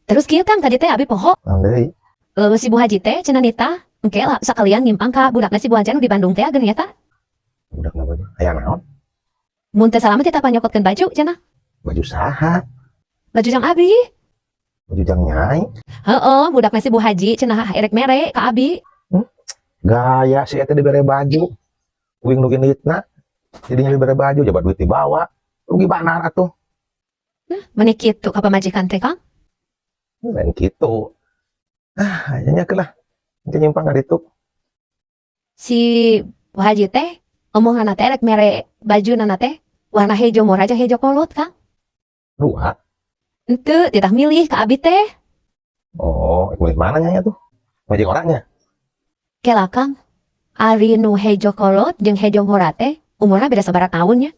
Terus kieu, Kang, tadi teh abi poho. Naon deui? Eh, si Bu Haji teh cenah nitah engke lah sakalian nyimpang ka budakna si Bu Haji anu di Bandung teh geuning eta. Budak baju. Aya naon? Mun teu salah mah titah nyokotkeun baju cenah. Baju saha? Baju jang abi. Baju jang Nyai. Heeh, budakna si Bu Haji cenah erek mere ka abi. Gaya si eta dibere baju. Uing nu inditna. Jadinya dibere baju, coba duit dibawa. Rugi banar atuh. Meni kitu ka pamajikan teh, Kang. Lain gitu. Ah, nya lah. Engke nyimpang ka ditu. Si Bu Haji teh omonganna teh erek mere bajuna teh warna hejo mora jeung hejo kolot, Kang. Dua. Henteu, titah milih ka abi teh. Oh, milih mana nya tuh? Baju orangnya. Kela, Kang. Ari nu hejo kolot jeung hejo mora teh umurna beda sabaraha tahun nya?